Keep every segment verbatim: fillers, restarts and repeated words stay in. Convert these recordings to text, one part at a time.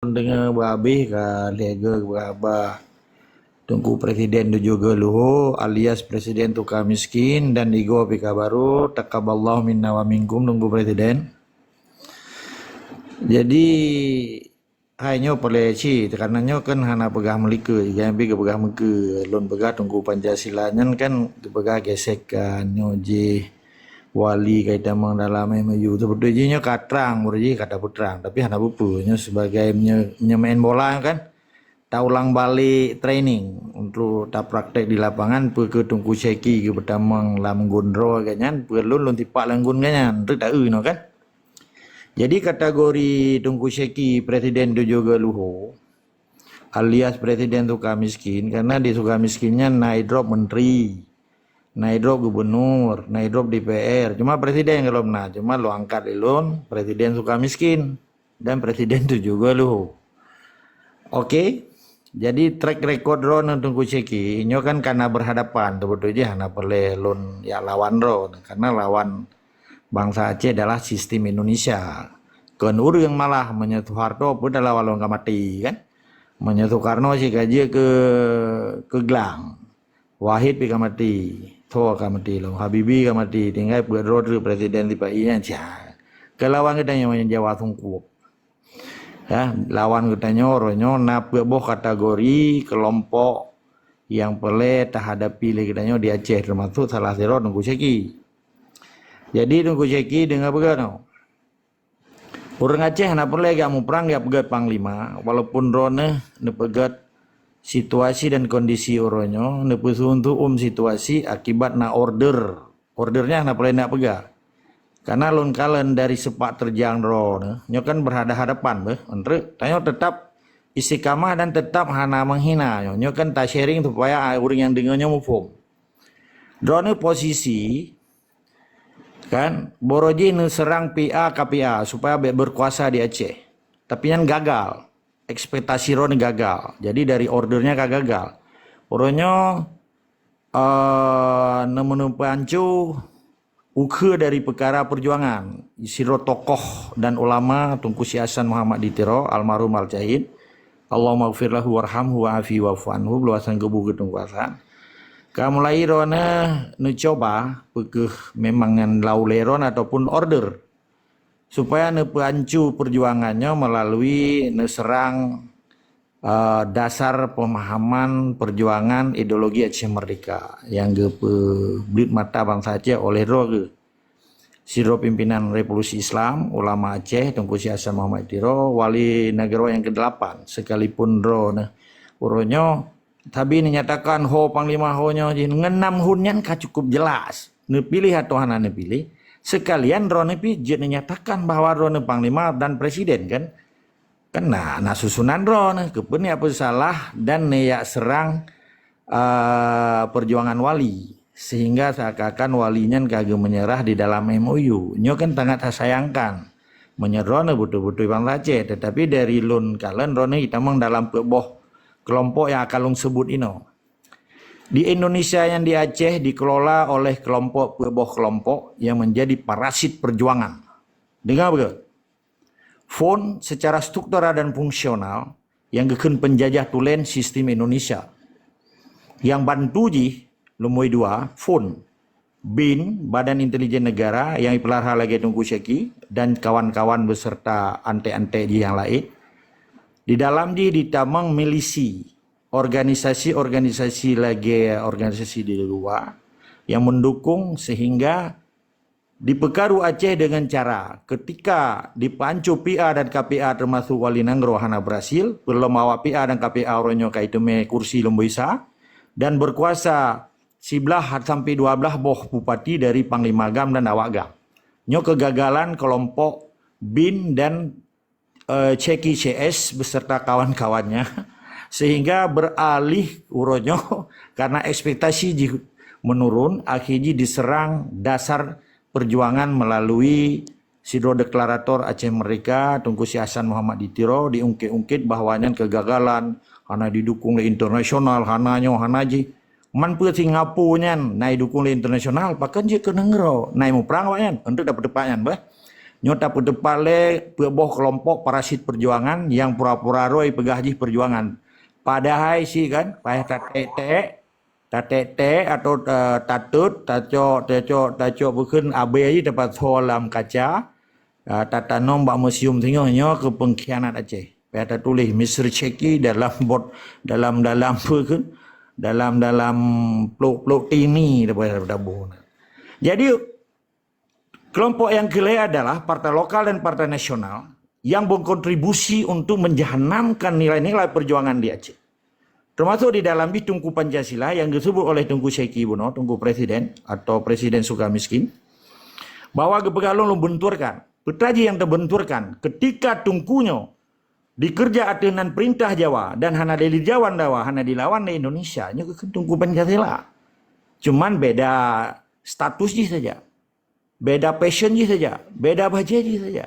Deungoe beuhabéh ka lhée geuh haba Teungku Presiden tujoh geuh luho alias Presiden Suka Miskin dan igoe pih ka barô, taqabbalallahu minna wa minkum Teungku Presiden. Jadi hai nyoe peureulée cit, karena nyoe kan hana peugah meulikot, jangan pih geupeugah meukeue. Lôn peugah Teungku Pancasila nyan kan geupeugah gesekan nyoe jih wali ka itamong dalam M O U. Sebetul jih nyoe ka trang, beureuji ka tapeutrang, tapi hana peue-peue. Nyoe sebagai menye-, menyemain bola kan, taulang balik training untuk tapraktek di lapangan, peue keu Teungku Syeki geupeutamong lam gun droe geuh nyan, peue lôn lôn tipak lam gun geuh nyan, tu taeu nyoe kan. Jadi kategori Teungku Syeki Presiden tujoh geuh luho alias Presiden Suka Miskin, karena di Suka Miskin nyan na idrop menteri, na idrop gubernur, na idrop D P R. Cuma presiden golom na, cuma lôn angkat lé lôn Presiden Suka Miskin dan Presiden tujoh geuh luho. Oke, jadi track record droeneuh Teungku Syeki nyoe kan ka na berhadapan, beutôi jih hana peureulée lôn jak lawan droeneuh, karena lawan bansa Aceh adalah sistem Indonesia. Kon ureuëng malah, meunyoe Soeharto pun adalah walong ka mati kan. Meunyoe Soekarno sih ka jeuet keu, keu glang. Wahid pih ka mati, Tho ka mati lom, Habibie ka mati, tinggai peuet droe teuk presiden sipa-i nyan sia. Keu lawan geutanyoe nyang Jawa sungkup. Ya, lawan geutanyoe uroe nyoe na peuet boh kategori kelompok nyang peureulée tahadapi lé geutanyoe di Aceh, teumasuk salah sidroe Teungku Syeki. Jadi Teungku Syeki deungoe peugah nyoe. Ureuëng Aceh hana peureulée jak muprang jak peugét panglima, walaupun droeneuh neupeugét situasi dan kondisi uroe nyoe, neupeusuum-suum situasi akibat na order. Order nyan hana peureulée neujak peugah. Karena lôn kalon dari sepak terjang droeneuh, nyoe kan berhada-hadapan beuh, entreuk tanyoe tetap istiqamah dan tetap hana menghina nyoe. Nyoe kan ta-sharing supaya ureuëng nyang deungoe nyoe muphom. Droeneuh posisi kan, barô jih neuseurang P A K P A supaya bék berkuasa di Aceh. Tapi nyan gagal. Ekspektasi droeneuh gagal. Jadi dari ordernya ka gagal. Uroe nyoe, eh, neumeuneupeuancu ukeue dari peukara peujuangan sidroe tokoh dan ulama Teungku Syekh Hasan Muhammad di Tiro, almarhum Al-Syahid. Allahumma ghfir lahu warhamhu wa afi wa'fu anhu, beuluasan geubu keu Teungku Hasan. Ka mulai droeneuh neucoba peukeuh memang nyan lau lé droeneuh ataupun order supaya neupeuancu peujuangan nyoe melalui neuseurang, eh, dasar pemahaman perjuangan ideologi Aceh Merdeka nyang geupeubleuet mata bansa Aceh oleh droe geuh. Sidroe pimpinan Revolusi Islam, ulama Aceh, Teungku Syekh Hasan Muhammad Tiro, wali nanggroe nyang keudelapan, sekalipun droeneuh uroe nyoe sabe neunyatakan ho panglima ho nyoe jih ngon nam hun nyan ka cukup jelas. Neupiléh atau hana neupiléh, sekalian droeneuh pih jeuet neunyatakan bahwa droeneuh panglima dan presiden kan. Kan na, na susunan droeneuh, keupeue neujak peusalah dan neujak seurang, eh, perjuangan wali, sehingga seakan-akan wali nyan ka geumeunyeurah di dalam M O U. Nyoe kan sangat tasayangkan. Meunyoe droeneuh beutôi-beutôi bansa Aceh, tetapi dari lôn kalon droeneuh itamong dalam peuet boh kelompok nyang akan lôn seubut inoe. Di Indonesia nyang di Aceh dikelola oleh kelompok peuet boh kelompok nyang menjadi parasit perjuangan. Deungoe beutôi. Fon secara struktural dan fungsional nyang geukheun penjajah tulen sistem Indonesia. Nyang bantu jih lumboi dua, fon, bin, Badan Intelijen Negara nyang jipeulara lagée Teungku Syeki dan kawan-kawan beserta antek-antek jih nyang laén. Di dalam jih ditamong milisi, organisasi-organisasi lagée organisasi di luwa nyang mendukung sehingga dipeukaru Aceh dengan cara ketika dipancu P A dan K P A termasuk wali nanggroe hana berhasil, peulom awak P A dan K P A uroe nyoe ka iteumé kursi lumboi sa dan berkuasa siblah sampai dua belas boh bupati dari panglima GAM dan awak GAM. Nyoe kegagalan kelompok bin dan eh, Cheki C S beserta kawan-kawannya, sehingga beralih uroe nyoe karena ekspektasi jih menurun, akhirnya diserang dasar perjuangan melalui sidroe deklarator Aceh Merdeka, Teungku Syekh Hasan Muhammad di Tiro, diungkit-ungkit bahwa nyan kegagalan, hana didukung oleh internasional, hana nyoe, hana jih. Man peue Singapura nyan na idukung lé internasional, pakon jeuet keu nanggroe na imuprang awaknyan untuk dapeuteupatnyan bah. Nyoe tapeuteupat lé peuet boh keulompok parasit peujuangan nyang pura-pura roh peugah jih peujuangan. Padahai si kan, payah tatek-tek, tatek-tek atau, eh, tatot, tacok, tacok, tacok bukon abée jih tapasoe lam kaca, eh, tatanom bak museum singoh nyoe keu pengkhianat Aceh. Payah tatuléh Mister Cheki dalam bot, dalam, dalam apa ke? Dalam, dalam plok-plok tini dah payah taboh. Jadi, kelompok yang keulhèe adalah partai lokal dan partai nasional yang berkontribusi untuk menjahanamkan nilai-nilai perjuangan di Aceh. Termasuk di dalam jih Teungku Pancasila yang disebut oleh Teungku Cheki bunoe, Teungku Presiden atau Presiden Sukamiskin, bahwa geupeugah lôn, lôn benturkan. Peue jih nyang teubenturkan, ketika Teungku nyoe dikeureuja ateueh nan peurintah Jawa dan hana dilawan Jawa, hana dilawan lé Indonesia, nyoe keuh Teungku Pancasila. Cuman beda status jih saja. Beda passion jih saja, beda bajée jih saja.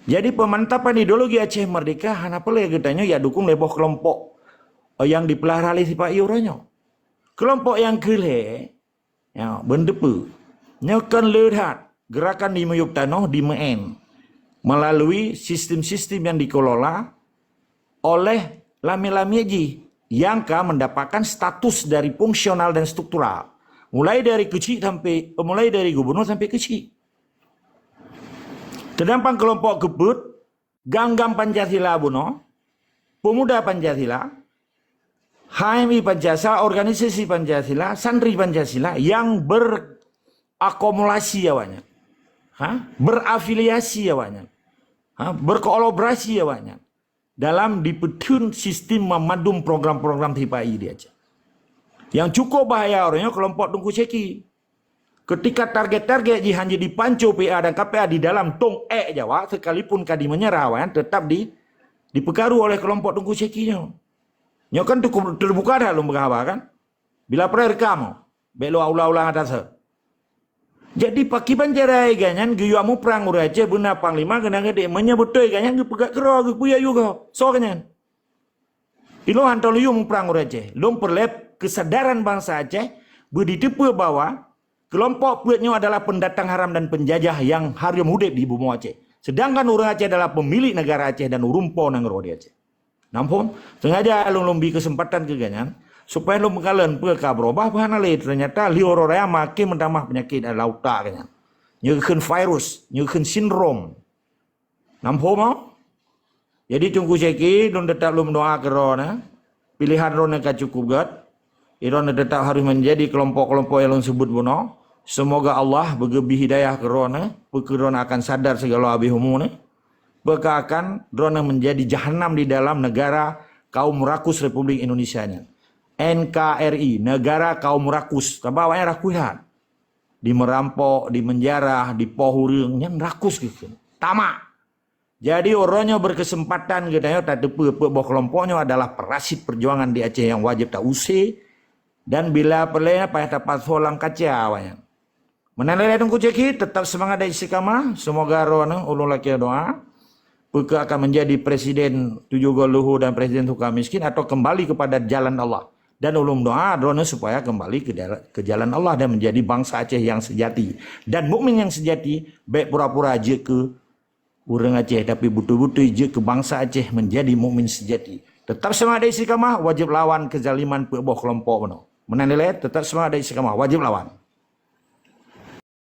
Jadi, pemantapan ideologi Aceh Merdeka hana peureulée geutanyoe jak dukong lé boh keulompok, eh, nyang dipeulahra lé sipa-i uroe nyoe. Keulompok nyang keulhèe, ya, beuneuteupeu, nyoe kon le that gerakan di miyueb tanoh di Meu'en melalui sistem-sistem yang dikelola oleh lamiet-lamiet jih yang ka mendapatkan status dari fungsional dan struktural. Mulai dari keuchik sampai, mulai dari gubernur sampai keuchik. Teudampang keulompok keupeuet, gam-gam Pancasila bunoe, pemuda Pancasila, H M I Pancasila, organisasi Pancasila, santri Pancasila yang berakomolasi awaknyan. Ha? Berafiliasi awaknyan. Ha? Berkolaborasi awaknyan dalam dipeutheun sistem memadum program-program sipa-i di Aceh. Yang cukup bahaya uroe nyoe keulompok Teungku Cheki. Ketika target-target jih hana dipanco P A dan K P A di dalam tong ék Jawa, sekalipun ka dimeunyeurah awaknyan, tetap di, dipeukaru oleh keulompok Teungku Cheki nyoe. Nyoe kan teuku-, teubuka that lôn peugah haba kan? Bila preh rekam, bék lôn ulang-ulang atas. Jadi, pakiban cara gobnyan geuyue muprang ureuëng Aceh beuna panglima keunan geude. Meunyoe beutôi gobnyan geupeugah keudroe, geupeuyue yue goe. Soe gobnyan? Ilôn hántom lôn yue muprang ureuëng Aceh. Lôn peureulée keusadaran bansa Aceh beuditeupeu bahwa keulompok peuet nyoe adalah peundatang haram dan peunjajah nyang hareuem udeb di bumoe Aceh. Sedangkan ureuëng Aceh adalah peumilék neugara Aceh dan ureuëng po nanggroe di Aceh. Nam phom, seungaja lôn, lôn bi keuseumpatan keu gobnyan, supaya lôn meukalon peue ka beurubah, peue hana lé. Teunyata lheueh uroe raya makin meutamah peunyakét lam utak gobnyan. Nyoe kheun virus, nyoe kheun sindrom. Nam phom, oh? Jadi, Teungku Cheki, lôn teutap lôn meudoa keu droeneuh. Pilihan droeneuh ka cukup gét. Droeneuh teutap harôh meunjadi keulompok-keulompok nyang lôn seubut bunoe. Seumoga Allah beugeubri hidayah keu droeneuh, peue keu droeneuh akan sadar sigala abéh umu neuh. Peue keu akan droeneuh meunjadi jahanam di dalam neugara kaum rakus Republik Indonesia nyan. N K R I, neugara kaum rakus. Sabab awaknyan rakus that. Dimerampok, dimenjarah, dipoh ureuëng, nyan rakus keuh. Tamak. Jadi, uroe nyoe beukeuseumpatan geutanyoe tateupeue peuet boh keulompok nyoe adalah parasit peujuangan di Aceh nyang wajéb tausé dan bila peureulée payah tapasoe lam kaca awaknyan. Meunan lé Teungku Cheki, teutap seumangat dan istiqamah. Seumoga droeneuh ulôn lakée doa, peue keu akan meunjadi presiden tujoh goe luhô dan presiden sukamiskin atau keumbali keupada jalan Allah. Dan ulôn doa droeneuh supaya keumbali keu dala-, keu jalan Allah dan meunjadi bansa Aceh nyang seujati. Dan mukmin nyang seujati bék pura-pura jeuet keu ureuëng Aceh, tapi beutôi-beutôi jeuet keu bansa Aceh meunjadi mukmin seujati. Teutap seumangat dan istiqamah, wajéb lawan keuzaliman peuet boh keulompok bunoe. Meunan lé, teutap seumangat dan istiqamah, wajéb lawan.